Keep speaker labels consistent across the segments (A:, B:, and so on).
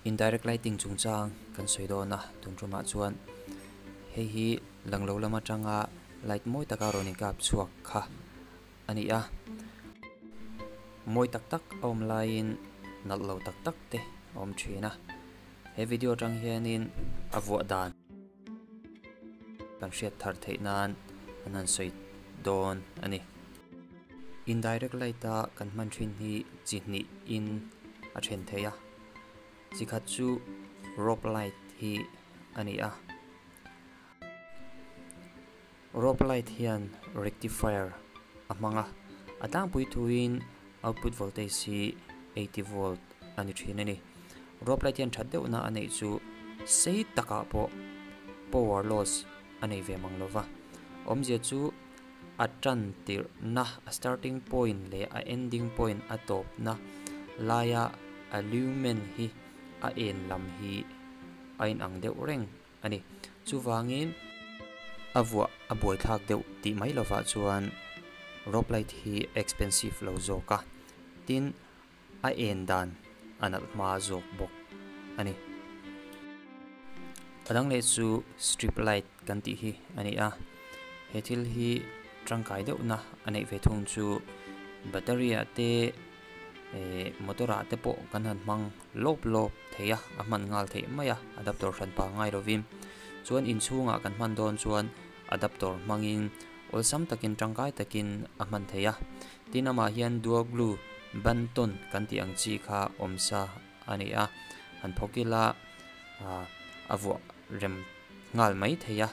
A: Indirect lighting chungchang kan sawi dawn a, tun tumah chuan hei hi lang lo lam atanga light mawi taka rawn inkap chhuak kha a ni a. Mawi tak tak a awm laiin nalh lo tak tak te a awm thin a. He video atang hianin a vuah dan kan hriat thar theih nan an han sawi dawn a ni. Indirect light a kan hman thin hi chi hnih in a then thei a, chi khat chu rope light hi a ni a. Rope light hian rectifier a hmang a, a tlangpui thuin output voltage hi 80 volt a ni thin a ni. Rope light hian that deuhna a neih chu sei takah pawh power loss a nei ve mang lova, awmzia chu a tan tirhna, a starting point leh a ending point a tawpna laia a lumen hi a en lam hi a inang deuh reng a ni. Chuvangin a vuah a buaithlak deuh tih mai lovah chuan rope light hi expensive lo zawk a, tin a en dan a nalh hma zawk bawk a ni. A dang leh chu strip light kan tih hi a ni a, he thil hi tangkai deuhna a neih ve thung chu battery ah te eh motor ah te pawh kan han hmang lawp lawp thei a, a hman nghal theih mai a adapter hran pah ngai lovin chuan inchhungah kan hman dawn chuan adapter hmangin awlsam takin tangkai takin a hman thei a. Tin amah hian dual glue ban tawn kan tih ang chi kha awm sa a ni a, han phawk ila a vuah rem nghal mai thei a,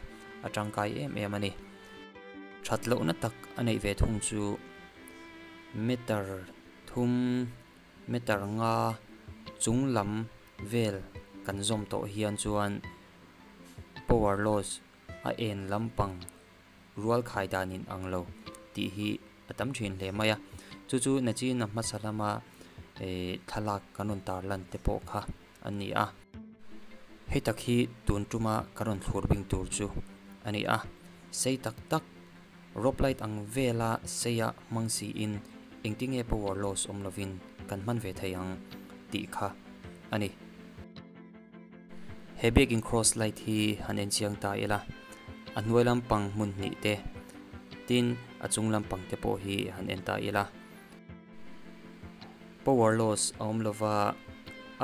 A: a tangkai em em a ni. That lohna tak a neih ve thung chu meter thum meter nga chung lam vel kan zawm tawh hian chuan power loss a en lampang rual khai dan in ang lo tih hi a tam thin hle mai a, chu chu nachin a hmasa lama eh thlalak kan rawn tar lan te pawh kha a ni a. Hei tak hi tun tuma kan rawn thlur bing tur chu a ni a, sei tak tak rope light ang vela seia hmang siin engtinge power loss awm lovin kan hman ve thei ang tih kha a ni. He biakin cross light hi han en chiang ta ila, a hnuai lampang hmun hnih te, tin a chung lampang te pawh hi han en ta ila. Power loss a awm lova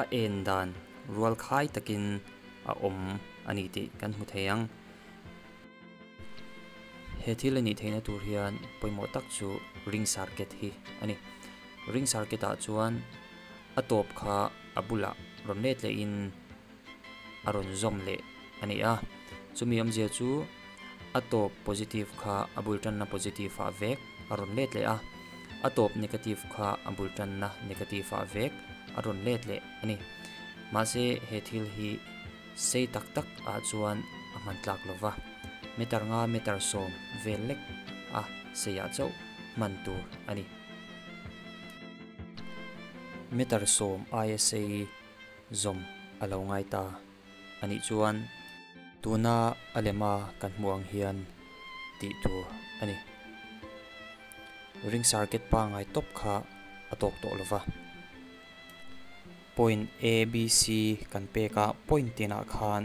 A: a en dan rual khai takin a awm a ni tih kan hmu thei ang. He thil a nih theihna tur hian pawimawh tak chu ring circuit hi a ni. Ring circuit ah chuan a tawp kha a bulah rawn let lehin a rawn zawm leh a ni a, chumi awmzia chu a tawp positive kha a bul tanna positive ah vek a rawn let leh a, a tawp negative kha a bul tanna negative ah vek a rawn let leh a ni. Mahse he thil hi sei tak tak ah chuan a hman tlak lo va, meter nga meter 10 vel lek a seiah chauh hman tur a ni. Meter 10 aia sei zawm a lo ngai ta a nih chuan tuna a lema kan hmuh ang hian tih tur a ni. Ring circuit pangngai tawp kha a tawk tawh lo va. Point A, B, C kan pek a, point tinah khan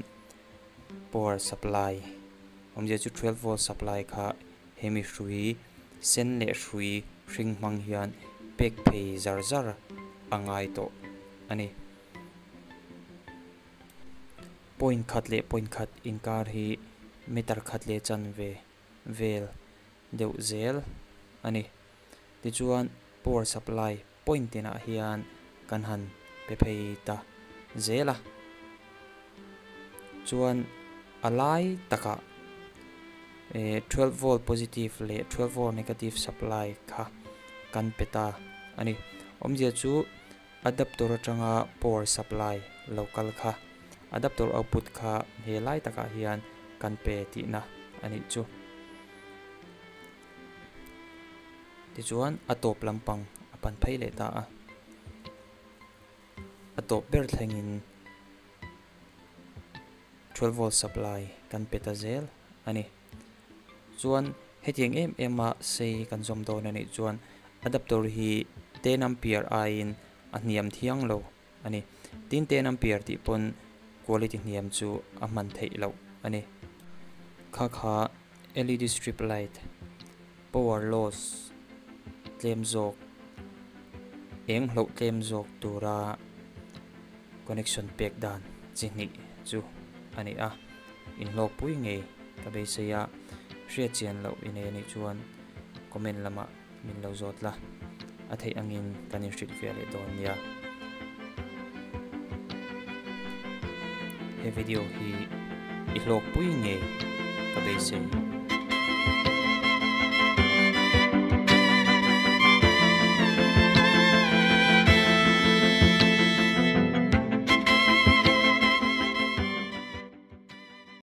A: power supply awmzia chu 12 volt supply kha hemi hrui sen leh hrui hring hmang hian pek phei zar zar a ngai tawh a ni. Point khat leh point khat inkar hi meter khat leh chanve vel deuh zel a ni. Tichuan power supply point tinah hian kan han pe phei ta zel a. Chuan a lai takah eh 12 volt positive leh 12 volt negative supply kha kan pe ta a ni. Awmzia chu adapter atanga power supply lo kal kha adapter output kha he lai takah hian kan pe tihna a nih chu. Tichuan a tawp lampang a pan phei leh ta a, a tawp ber thlengin 12 volt supply kan pe ta zel a ni. Chuan hetiang em em a sei kan zawm dawn a nih chuan adapter hi 10 ampere aiin a hniam thiang lo a ni. Tin ten ampere tih pawn quality hniam chu a hman theih loh a ni. Kha kha LED strip light power loss tlem zawk eng hloh tlem zawk tura connection pek dan chi hnih chu a ni a, inhlawkpui ngei ka beisei a, hriat chian loh i nei anih chuan comment lamah min lo zawt la, a theih angin kan inhrilh fiah leh dawn nia. He video hi i hlawkpui ngei ka beisei.